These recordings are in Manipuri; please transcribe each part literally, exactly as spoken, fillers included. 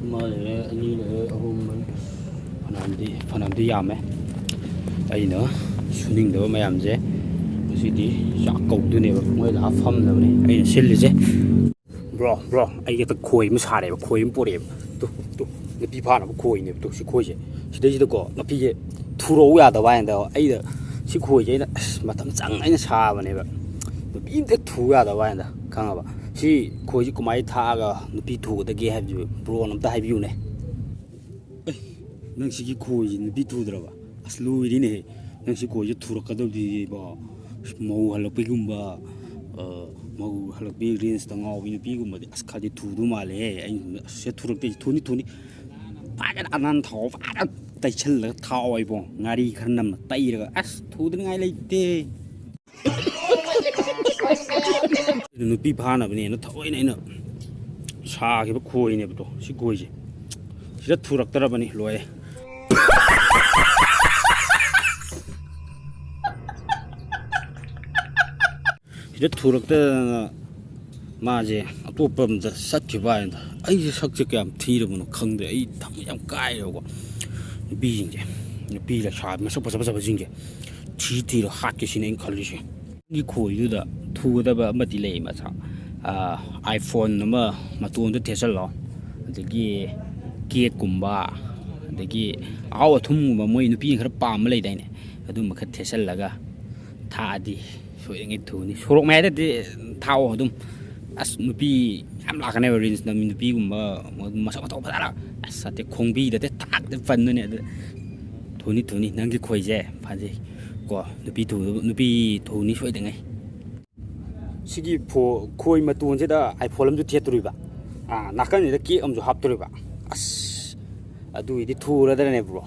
ꯑꯃ ꯂꯩꯔꯦ, ꯑꯅꯤ ꯂꯩꯔꯦ, ꯑꯍꯨꯝ ꯃꯔꯤ꯫ ꯐꯅꯌꯥꯝꯗꯤ ꯐꯅꯌꯥꯝꯗꯤ ꯌꯥꯝꯃꯦ꯫ ꯑꯩꯅ ꯁꯨꯅꯤꯡꯗꯕ ꯃꯌꯥꯝꯁꯦ ꯉꯁꯤꯗꯤ ꯆꯥꯛ ꯀꯧꯗꯣꯏꯅꯦꯕ, ꯃꯣꯏ ꯂꯥꯛꯑ ꯐꯝꯅꯕꯅꯦ ꯑꯩꯅ ꯁꯤꯜꯂꯤꯁꯦ꯫ ꯕ꯭ꯔꯣ, ꯕ꯭ꯔꯣ, ꯑꯩꯒꯤ ꯈꯣꯏ ꯑꯃ ꯁꯥꯔꯦꯕ, ꯈꯣꯏ ꯑꯃ ꯄꯣꯔꯛꯑꯦꯕ꯫ ꯇꯨ, ꯇꯨ, ꯅꯨꯄꯤ ꯐꯥꯅꯕ ꯈꯣꯏꯅꯦꯕ꯫ ꯇꯨ, ꯁꯤ ꯈꯣꯏꯁꯦ꯫ ꯁꯤꯗꯩꯁꯤꯗꯀꯣ ꯅꯨꯄꯤꯁꯦ ꯊꯨꯔꯛꯎ ꯌꯥꯗꯕ ꯍꯥꯏꯅꯗ ꯑꯩꯗ ꯁꯤ ꯈꯣꯏꯁꯦ ꯑꯩꯅ ꯑꯁ ꯃꯇꯝ ꯆꯪꯅ ꯑꯩꯅ ꯁꯥꯕꯅꯦꯕ꯫ ꯅꯨꯄꯤ ꯑꯝꯇ ꯊꯨ ꯌꯥꯗꯕ ꯍꯥꯏꯅꯗ, ꯈꯪꯉꯕ? ꯁꯤ ꯈꯣꯏꯁꯤ ꯀꯃꯥꯏꯅ ꯊꯥꯛꯑꯒ ꯅꯨꯄꯤ ꯊꯨꯒꯗꯒꯦ ꯍꯥꯏꯕꯗꯨ ꯕ꯭ꯔꯣꯅ ꯑꯝꯇ ꯍꯥꯏꯕꯤꯌꯨꯅꯦ꯫ ꯑꯦ, ꯅꯪ ꯁꯤꯒꯤ ꯈꯣꯏꯁꯤ ꯅꯨꯄꯤ ꯊꯨꯗ꯭ꯔꯕ? ꯑꯁ, ꯂꯣꯏꯔꯤꯅꯦꯍꯦ꯫ ꯅꯪ ꯁꯤ ꯈꯣꯏꯁꯤ ꯊꯨꯔꯛꯀꯗꯕꯗꯤꯕꯣ, ꯃꯧ ꯍꯜꯂꯛꯄꯩꯒꯨꯝꯕ, ꯑ, ꯃꯧ ꯍꯜꯂꯛꯄꯤ ꯔꯤꯜꯁꯇ ꯉꯥꯎꯕꯤ ꯅꯨꯄꯤꯒꯨꯝꯕꯗꯤ ꯑꯁ ꯈꯔꯗꯤ ꯊꯨꯗꯧ ꯃꯥꯜꯂꯦꯍꯦ꯫ ꯑꯩꯅ ꯁꯣꯝꯗ ꯑꯁ ꯁꯦ ꯊꯨꯔꯛꯇꯦ, ꯊꯨꯅꯤ, ꯊꯨꯅꯤ꯫ ꯐꯖꯅ ꯑꯅꯥꯟ ꯊꯥꯎ ꯐꯖꯅ ꯇꯩꯁꯜꯂꯒ ꯊꯥꯎ ꯏꯕꯣ꯫ ꯉꯥꯔꯤ ꯈꯔ ꯅꯝꯅ ꯇꯩꯔꯒ ꯑꯁ ꯊꯨꯗꯅꯤꯡꯉꯥꯏ ꯂꯩꯇꯦ꯫ ꯅꯨꯄꯤ ꯐꯥꯅꯕꯅꯦꯅ ꯊꯑꯣꯏꯅ ꯑꯩꯅ ꯁꯥꯈꯤꯕ ꯈꯣꯏꯅꯦꯕꯗꯣ, ꯁꯤ ꯈꯣꯏꯁꯦ꯫ ꯁꯤꯗ ꯊꯨꯔꯛꯇ꯭ꯔꯕꯅꯤ, ꯂꯣꯏꯔꯦ꯫ ꯁꯤꯗ ꯊꯨꯔꯛꯇꯗꯅ ꯃꯥꯁꯦ ꯑꯇꯣꯞꯄ ꯑꯝꯗ ꯆꯠꯈꯤꯕ ꯍꯥꯏꯅ꯫ ꯑꯩꯁꯦ ꯁꯛꯁꯦ ꯀꯌꯥꯝ ꯊꯤꯔꯕꯅꯣ ꯈꯪꯗ꯭ꯔꯦ, ꯑꯩ ꯊꯃꯣꯏ ꯌꯥꯝ ꯀꯥꯏꯔꯦꯕꯀꯣ꯫ ꯅꯨꯄꯤꯁꯤꯡꯁꯦ, ꯅꯨꯄꯤ ꯂꯩꯁꯥꯕꯤ ꯃꯁꯛ ꯐꯖ ꯐꯖꯕꯁꯤꯡꯁꯦ ꯊꯤ ꯊꯤꯔ ꯍꯥꯠꯀꯦ ꯁꯤꯅꯦ ꯑꯩꯅ ꯈꯜꯂꯤꯁꯦ꯫ ꯅꯪꯒꯤ ꯈꯣꯏꯗꯨꯗ ꯊꯨꯒꯗꯕ ꯑꯃꯗꯤ ꯂꯩ ꯃꯆꯥ꯫ ꯑꯥ, iPhone ꯑꯃ ꯃꯇꯣꯟꯗ ꯊꯦꯠꯆꯜꯂꯣ, ꯑꯗꯒꯤ ꯀꯦꯛꯀꯨꯝꯕ, ꯑꯗꯒꯤ ꯑꯍꯥꯎ ꯑꯊꯨꯝꯒꯨꯝꯕ ꯃꯣꯏ ꯅꯨꯄꯤꯅ ꯈꯔ ꯄꯥꯝꯕ ꯂꯩꯗꯥꯏꯅꯦ, ꯑꯗꯨꯝꯕ ꯈꯔ ꯊꯦꯠꯆꯜꯂꯒ ꯊꯥꯛꯑꯗꯤ ꯁꯣꯏꯗꯉꯩ ꯊꯨꯅꯤ꯫ ꯁꯣꯔꯣꯛ ꯃꯌꯥꯏꯗꯗꯤ ꯊꯥꯛꯑꯣ ꯑꯗꯨꯝ꯫ ꯑꯁ, ꯅꯨꯄꯤ ꯌꯥꯝ ꯂꯥꯛꯀꯅꯦꯕ ꯔꯤꯜꯁ ꯅꯝꯃꯤ ꯅꯨꯄꯤꯒꯨꯝꯕ, ꯃꯁꯛ ꯃꯇꯧ ꯐꯖꯅ, ꯑꯁ, ꯑꯇꯩ ꯈꯣꯡꯕꯤꯗ ꯊꯥꯛꯇ ꯄꯟꯗꯣꯏꯅꯦ꯫ ꯑꯗꯨ ꯊꯨꯅꯤ, ꯊꯨꯅꯤ, ꯅꯪꯒꯤ ꯈꯣꯏꯁꯦ ꯐꯖꯩ ꯀꯣ꯫ ꯅꯨꯄꯤ ꯊꯨ-, ꯅꯨꯄꯤ ꯊꯨꯅꯤ ꯁꯣꯏꯗꯉꯩ꯫ ꯁꯤꯒꯤ ꯐꯣ-, ꯈꯣꯏ ꯃꯇꯣꯟꯁꯤꯗ iPhone ꯑꯃꯁꯨ ꯊꯦꯠꯇꯣꯔꯤꯕ, ꯑꯥ, ꯅꯥꯀꯟꯁꯤꯗ ꯀꯦꯛ ꯑꯃꯁꯨ ꯍꯥꯞꯇꯣꯔꯤꯕ꯫ ꯑꯁ, ꯑꯗꯨꯒꯤꯗꯤ ꯊꯨꯔꯗ꯭ꯔꯅꯦ ꯕ꯭ꯔꯣ?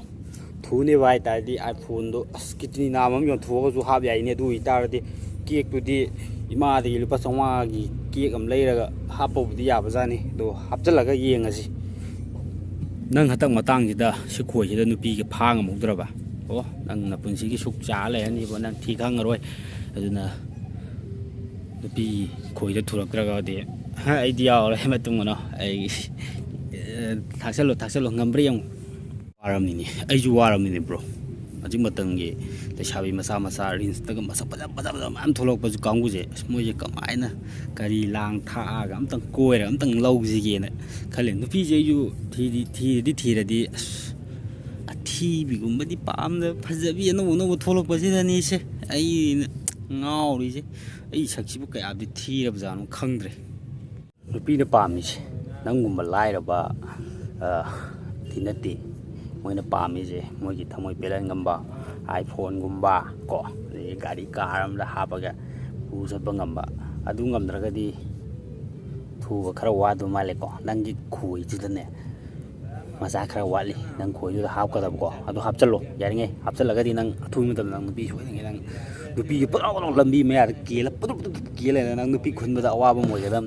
ꯊꯨꯅꯦꯕ ꯍꯥꯏ ꯇꯥꯔꯗꯤ iPhone ꯗꯣ, ꯑꯁ, ꯀꯤꯠꯅꯤ ꯅꯥꯝꯃ ꯑꯃ ꯌꯣꯟꯊꯣꯛꯑꯒꯁꯨ ꯍꯥꯞ ꯌꯥꯏꯅꯦ꯫ ꯑꯗꯨ ꯑꯣꯏꯇꯥꯔꯗꯤ ꯀꯦꯛꯇꯨꯗꯤ ꯏꯃꯥꯗꯒꯤ ꯂꯨꯄꯥ ꯆꯥꯝꯃꯉꯥꯒꯤ ꯀꯦꯛ ꯑꯃ ꯂꯩꯔꯒ ꯍꯥꯞꯄꯕꯨꯗꯤ ꯌꯥꯕꯖꯥꯠꯅꯤ꯫ ꯑꯗꯣ ꯍꯥꯞꯆꯤꯜꯂꯒ ꯌꯦꯡꯉꯁꯤ꯫ ꯅꯪ ꯍꯟꯗꯛ ꯃꯇꯥꯡꯁꯤꯗ ꯁꯤ ꯈꯣꯏꯁꯤꯗ ꯅꯨꯄꯤꯒ ꯐꯥ ꯉꯝꯍꯧꯗ꯭ꯔꯕ? ꯑꯣ, ꯅꯪ ꯅꯄꯨꯟꯁꯤꯒꯤ ꯁꯨꯛ ꯆꯥ ꯂꯩꯔꯅꯤꯕꯣ, ꯅꯪ ꯊꯤ ꯈꯪꯉꯔꯣꯏ꯫ ꯑꯗꯨꯅ ꯅꯨꯄꯤ ꯈꯣꯏꯗ ꯊꯨꯔꯛꯇ꯭ꯔꯒꯗꯤ, ꯍꯥ, ꯑꯩꯗꯤ ꯌꯥꯎꯔꯦ ꯃꯇꯨꯡ ꯃꯅꯥꯎ꯫ ꯑꯩ ꯑꯦ, ꯊꯥꯛꯆꯜꯂꯣ, ꯊꯥꯛꯆꯜꯂꯣ, ꯉꯝꯕ꯭ꯔꯥ ꯌꯦꯡꯉꯨ꯫ ꯋꯥꯔꯝꯅꯤꯅꯦ, ꯑꯩꯁꯨ ꯋꯥꯔꯝꯅꯤꯅꯦ ꯕ꯭ꯔꯣ꯫ ꯍꯧꯖꯤꯛ ꯃꯇꯝꯒꯤ ꯂꯩꯁꯥꯕꯤ ꯃꯆꯥ ꯃꯆꯥ ꯔꯤꯜꯁꯇꯒ ꯃꯁꯛ ꯐꯖ ꯐꯖ ꯐꯖ ꯃꯌꯥꯝ ꯊꯣꯛꯂꯛꯄꯁꯨ ꯀꯥꯡꯕꯨꯁꯦ, ꯑꯁ, ꯃꯣꯏꯁꯦ ꯀꯃꯥꯏꯅ ꯀꯔꯤ ꯂꯥꯡ ꯊꯥꯛꯑꯒ ꯑꯝꯇꯪ ꯀꯣꯏꯔꯒ ꯑꯝꯇꯪ ꯂꯧꯁꯤꯒꯦꯅ ꯈꯜꯂꯦ꯫ ꯅꯨꯄꯤꯁꯦ ꯑꯩꯁꯨ ꯊꯤꯗꯤ ꯊꯤꯔꯗꯤ ꯊꯤꯔꯗꯤ ꯑꯁ, ꯑꯊꯤꯕꯤꯒꯨꯝꯕꯗꯤ ꯄꯥꯝꯗ, ꯐꯖꯕꯤ ꯑꯅꯧ ꯑꯅꯧꯕ ꯊꯣꯛꯂꯛꯄꯁꯤꯗꯅꯤꯁꯦ ꯑꯩꯅ ꯉꯥꯎꯔꯤꯁꯦ꯫ ꯑꯩ ꯁꯛꯁꯤꯕꯨ ꯀꯌꯥꯗꯤ ꯊꯤꯔꯕꯖꯥꯠꯅꯣ ꯈꯪꯗ꯭ꯔꯦ꯫ ꯅꯨꯄꯤꯅ ꯄꯥꯝꯃꯤꯁꯦ ꯅꯪꯒꯨꯝꯕ ꯂꯥꯏꯔꯕ, ꯑ, ꯗꯤ ꯅꯠꯇꯦ꯫ ꯃꯣꯏꯅ ꯄꯥꯝꯃꯤꯁꯦ ꯃꯣꯏꯒꯤ ꯊꯃꯣꯏ ꯄꯦꯜꯍꯟ ꯉꯝꯕ, iPhone-ꯒꯨꯝꯕ ꯀꯣ, ꯑꯗꯒꯤ ꯒꯥꯔꯤ car ꯑꯃꯗ ꯍꯥꯞꯄꯒ ꯄꯨ ꯆꯠꯄ ꯉꯝꯕ꯫ ꯑꯗꯨ ꯉꯝꯗ꯭ꯔꯒꯗꯤ ꯊꯨꯕ ꯈꯔ ꯋꯥꯗꯧ ꯃꯥꯜꯂꯦꯀꯣ꯫ ꯅꯪꯒꯤ ꯈꯣꯏꯁꯤꯗꯅꯦ ꯃꯆꯥ ꯈꯔ ꯋꯥꯠꯂꯤ, ꯅꯪ ꯈꯣꯏꯗꯨꯗ ꯍꯥꯞꯀꯗꯕꯀꯣ꯫ ꯑꯗꯨ ꯍꯥꯞꯆꯜꯂꯣ, ꯌꯥꯔꯤꯉꯩ ꯍꯥꯞꯆꯜꯂꯒꯗꯤ ꯅꯪ ꯑꯊꯨꯕ ꯃꯇꯝꯗ ꯅꯪ ꯅꯨꯄꯤ ꯁꯣꯏꯗꯉꯩ ꯅꯪ ꯅꯨꯄꯤꯒꯤ ꯄꯨꯂꯥꯎ ꯂꯥꯎ ꯂꯝꯕꯤ ꯃꯌꯥꯗ ꯀꯦꯜꯂ ꯄꯨꯗꯨꯞ ꯄꯨꯗꯨꯞ ꯀꯦꯜꯂ ꯂꯩꯔꯦ꯫ ꯅꯪ ꯅꯨꯄꯤ ꯈꯨꯟꯕꯗ ꯑꯋꯥꯕ ꯑꯃ ꯑꯣꯏꯒꯗꯕ꯫